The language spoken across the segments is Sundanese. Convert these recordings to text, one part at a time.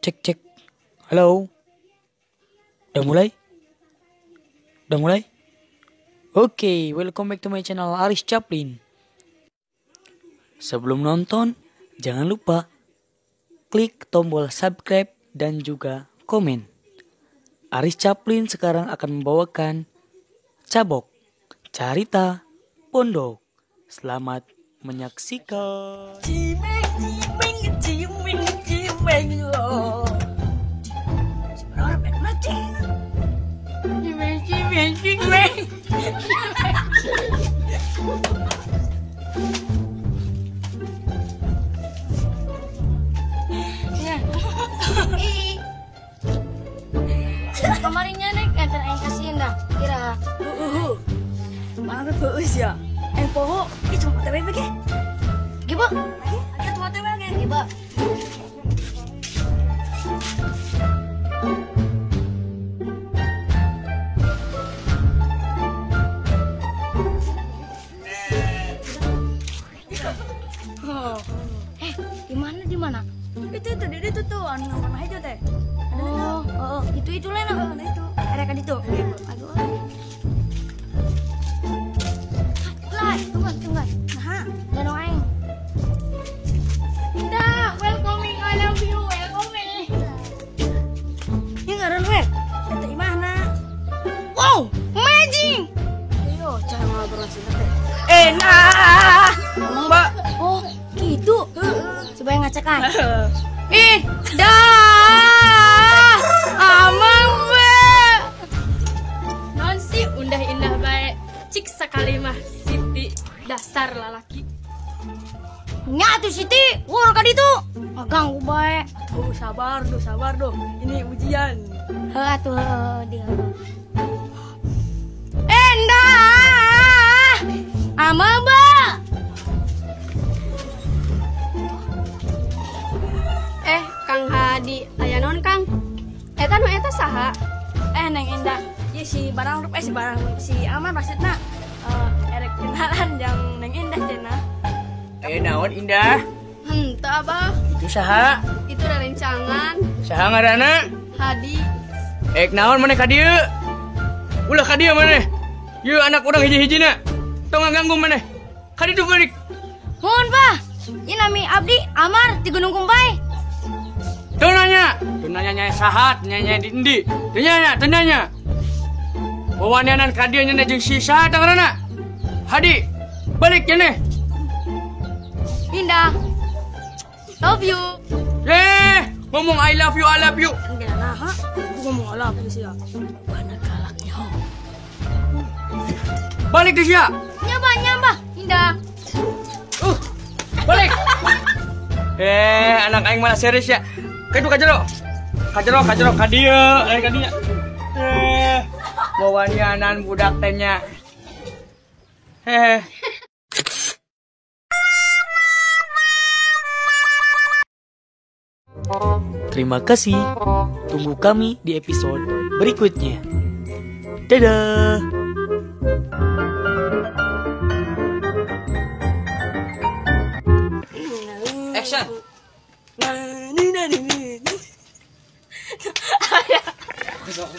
Cek cek. Halo. Udah mulai? Udah mulai? Oke, welcome back to my channel Aris Chaplin. Sebelum nonton, jangan lupa klik tombol subscribe dan juga komen. Aris Chaplin sekarang akan membawakan Cabok Carita Pondok. Selamat menyaksikan. Cimeng, cimeng, cimeng, cimeng lo. Sebenarnya mati. Cimeng, cimeng, cimeng. Kemarinnya nek nganter aing kasihin dah kira. Mana bagus ya? Poho, itu cuma TW ge. Giba. Lagi cuma TW ge. Giba. Di mana di mana? Itu tuh anu warna hijau teh. Oh, oh, itu lena. Nah, itu. Ada kan itu. Aduh. Lah, tunggu, tunggu. Nah, danau aing. Indah, welcoming, I love you, welcoming. Ini ngaran we. Eta imahna. Wow, amazing. Ayo, cara ngobrol sih teh. Enak. Ngomong, Mbak. Oh, gitu. Coba yang ngacak ah. Indah. Amang be. Non si undah indah baik. Cik sekali mah Siti dasar lalaki. Nya tuh Siti, wur ka ditu. Ngaganggu bae. Tuh sabar doh. Ini ujian. Heuh atuh heuh dia. Endah. Amang be. Kang Hadi, aya naon Kang? Eta nu eta saha? Neng Indah. Ieu si barang rup si barang si Amar maksudna erek kenalan jang Neng Indah cenah. Aya naon Indah? Henteu Abah. Itu saha? Itu rencangan. Saha ngaranna? Hadi. Ek naon maneh ka dieu? Ulah ka dieu maneh. Ieu anak urang hiji-hijina. Tong ngaganggu maneh. Ka ditu balik. Mohon Bah. Ieu nami abdi Amar di Gunung Kumpai. Teu nanya nya saha, nanya di endi. Teu nanya. Wawanianan ka dieu nya jeung si saha tah ngaranna? Hadi, balik nya. Indah. Love you. Ngomong I love you, I love you. Enggak nah, ha? Ngomong I love you sia. Bana galaknya. Balik di sia. Nyaba, Indah. Balik. Anak aing malah serius ya. Kadu ka jero. Ka jero, ka dieu, ka dieu. Wawanianan budak teh nya. Terima kasih. Tunggu kami di episode berikutnya. Dadah. Action.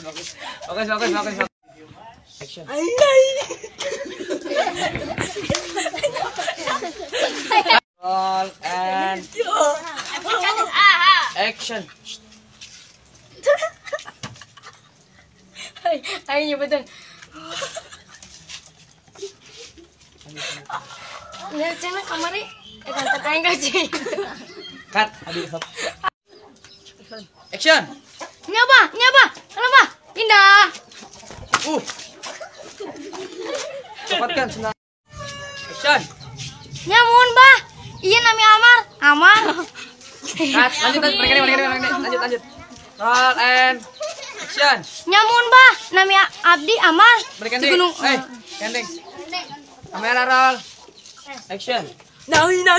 Bagus. Action. Roll and action. Ayo nyebutin. Nggak cina kamari. Kantor aing gaji. Cut. Action. Nyaba. Kenapa? Indah. Cepatkan senang. Action. Nyamun, Bah. Iya nami Amar. Amar. Cut. Lanjut. Lanjut. Roll and action. Nyamun, Bah. Nami Abdi Amar. Di gunung. Kendeng. Kamera roll. Action. Nai.